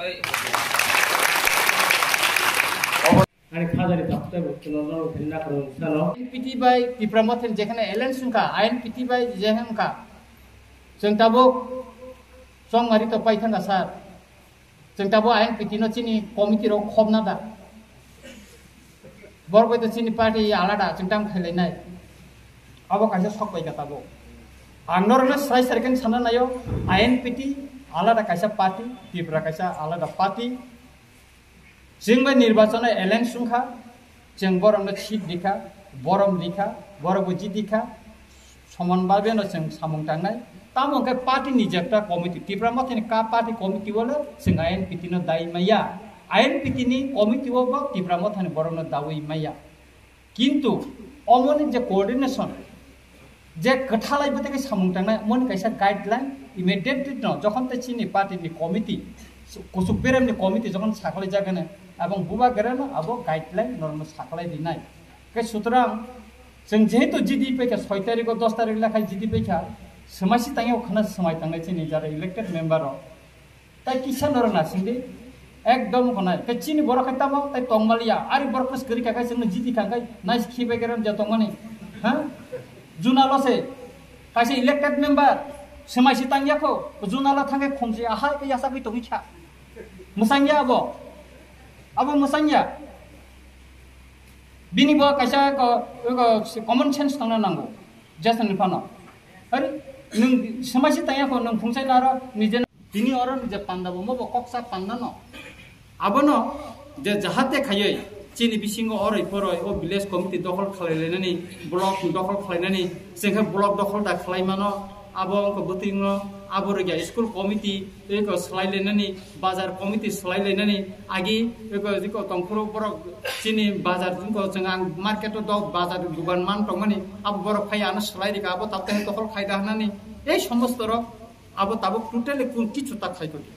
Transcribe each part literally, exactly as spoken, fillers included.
Ani khajani tapte bo chwngno norok philna kwrwng sano. N P T bai Tipra Motha ni jekhane alliance wngkha, I N P T bai jekhane wngkha. Chwng tabuk chongmari to pai thangkha sir. Chwng tabuk I N P T no chini committee rok khobna da. Borok bai to chini party alada chwng tam khailainai. Abo kaisa sok bai kha tabuk. Ang norokno sai sai khe sana naio, I N P T alada kaisa party, Tipra kaisa alada party. Chwng bai nirbachon o alliance wngkha, chwng borokno seat rikha, borom rikha, borok bo jiti kha, soman bhabe no chwng samung tangnai. Tamo hwnkhe party ni jekta committee, Tipra Motha ni ka party committee o le chwng I N P T no dai maya. I N P T ni committee o bo Tipra Motha ni borok no dawi maya. Kintu omoni je coordination, je kwthalai bwtwi khe samung tangnai, omoni kaisa guideline immediately no, jokhon tei chini party ni committee, kuchuk berem ni committee jokhon saklai jagani, abong bubagra no abo guideline norokno saklai rinai. Khe sutrang chwng jehetu G D paikha, soi tarikh o dos tarikh lekhai G D paikha, swmai si tangya khana swmai tangnai chini jara elected member rok. Tai kisa norok nasing di. Ekdom khonai. Tai chini borok khai tamo, tai tongmaliya. Ari borok khe kwrwi kha khai chwngno jiti kha khai. Nais khibai kerem ja tongmani. Ha? Juna lo se. Kaisa elected member. Swmai si tangya kho. Juna lo thangkhe khumsi ahai khe yasa khe tongwi kha. Mwsangya abo. Abo mwsangya. Bini bo kaisa ko, ko common sense tongna nango. Jason ni phano. Ari, nwng swmai si tangya kho, nwng phungsai naro, nije Tini oro ni je panda bo, mo bo koksa panda no. Abono je jahate khaiwi chini bisingo oroi poroi o village committee dokhol khlai lainani, block dokhol khlai nani, chwng khe block dokhol da khlai mano, abo wngkha bwtwino abo rwgya school committee tei ko swlai lainani, bazar committee swlai lainani, agi eko jiko tongphuru borok chini bazar wngkha chwng ang market o dok bazar dugan man tongmani, abo borok phai ano swlai rika, abo tabuk tei dokhol khai da hwnani ei somosto rok. Abo tabuk totally kun kichu ta khai kodi.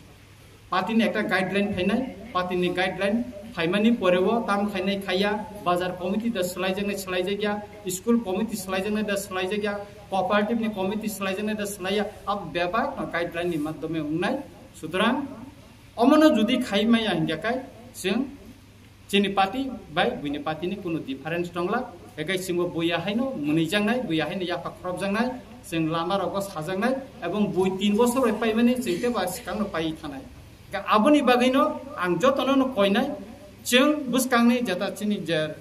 Party ni ekta guideline phainai, party ni guideline phaimani poreo tam khainai khaiya, bazar committee da swlaijaknai swlaijakya, school committee swlaijaknai da swlaijakya, cooperative ni committee swlaijaknai da swlaiya, abo bebak no guideline ni madhyome wngnai. Sutrang omono jodi khai maya hingya kai chwng Chini party bai buini party ni kunu difference tongla. Ekai chwngbo buya haino mwnwi jaknai, buya haino yapha khorop jaknai. Chwng lama rogo sajaknai, ebong bui tin bosor bai paimani chwng tei ba swkangno pai thanai. Ka aboni bagwino ang jotono no koinai, chwng bwskangni jeta chini je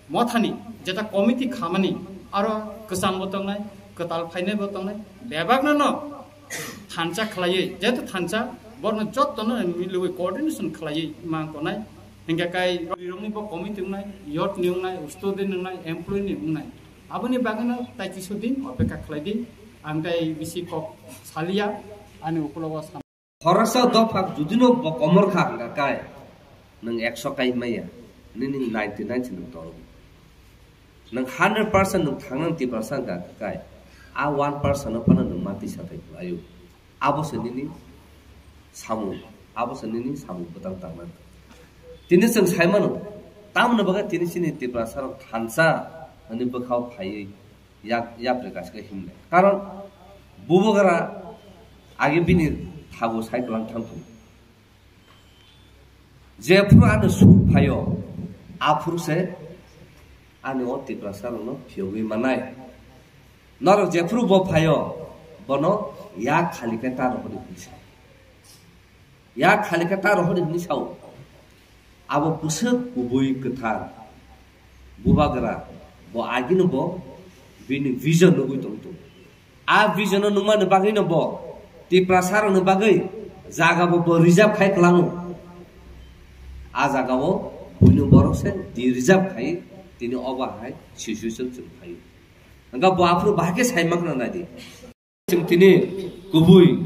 mothani jeta committee khamani aro kwcham bo tongnai, kwtal phainai bo tongnai, bebakno no thansa khlaiwi, jehetu thansa, borokno jotono milwi coordination khlaiwi ma tongnai. Hingke kai rirokni bo committee wngnai, youth ni wngnai, student ni wngnai, employee ni wngnai. Aboni bagwino tai kisu din opekha khlai di, ang tai bisi kok salia, ani ukulogo sam- Khoroksa dopha judino bo komor kha hwnka kai, nwng ekso kai maya, nini ninety nine se nwng tongo. Nwng hundred percent nwng thangnang Tiprasa hwnka kai, a one percent no phano nwng ma tisa thai khlaio. Abo se nini samung, abo se nini samung bwtang tangmani. Tini chwng sai mano, tamoni bagwi tini chini Tiprasa rok thansa hwnwi bwkhao phaiwi yak, yapri kaisa khe himlai. Karon bubagra age bini thago sai kwlang thang thung. Jephuru ani sur phaio, aphuru se ani o Tiprasa rokno phiyogwi manai. Norok jephuru bo phaio, bono yak khali khe ta rohorni hwnwi sa. Yak khali khe ta rohorni hwnwi sao. Abo bwswk kubui kwthar. Bubagra bo agini bo bini vision nugwi tong tong. A vision no nungmani bagwi no bo Tiprasa rokni bagwi jaga bo, bo reserve khai kwlango. A jaga o buino borok se di reserve khai tini obo hai situation chwng phaio. Hwnka bo aphuru bahai khe sai mankha nai di. Chwng tini kubui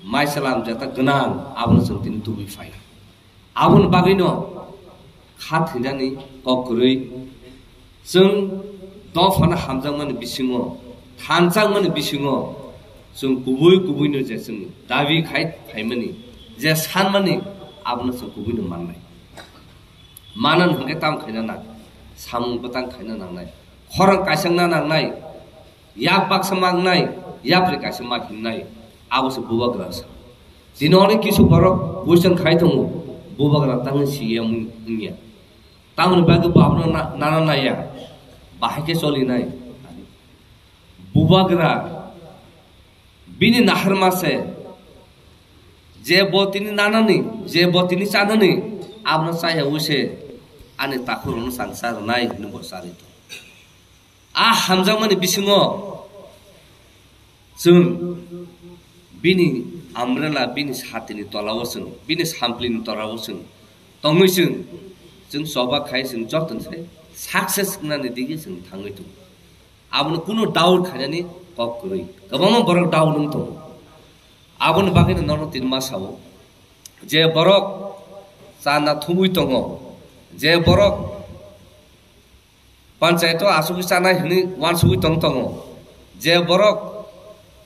maisalam jeta gwnang abono chwng tini tubui phai. Aboni bagwino kha thwinani kok kwrwi chwng dophano hamjakmani bisingo, thanjakmani bisingo chwng kubui kubuino je chwng dabi khai phaimani, je sanmani abono chwng kubuino mannai. Manan hwnkhe tamo khaina nang, samung bwtang khaina nangnai, khorang kaisangna nangnai, yak baksa mangnai, yapri kaisa ma himnai, abo se bubagra sa. Tini onek kisu borok question khai tongo, bubagra tangwi siya wngya. Tamoni bagwi bo abono na-, nana naiya, bahai khe cholinai. Bubagra bini naharma se, je bo tini nanani, je bo tini chanani, abono chaya wise ani takhurokno changsa rwnai hwnwi bo charwi tongo. A hamjakmani bisingo chwng bini umbrella, bini satini tolao chwng, bini samplini tolao chwng tongwi chwng, chwng choba khai chwng joto se success wngnani dige chwng thangwi tongo. Abono kunu doubt khainani kok kwrwi. Kwbangma borok doubt wng tongo. Aboni bagwino nono tini ma sao, je borok chana thumwi tongo, je borok panchayat o asugwi chanai hwnwi uansugwi tong tongo, je borok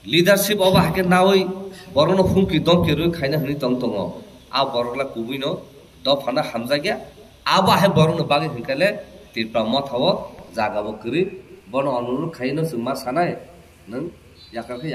leadership obo haikhe nawi borokno humki domki rwi khaina hwnwi tong tongo, a borokla kubuino dophano hamjakya. Abo hai borokni bagwi hwnkhe le Tripura motha o jaga bo kwrwi. Bono onurudh khaino chwng ma sanai, nwng yakar khe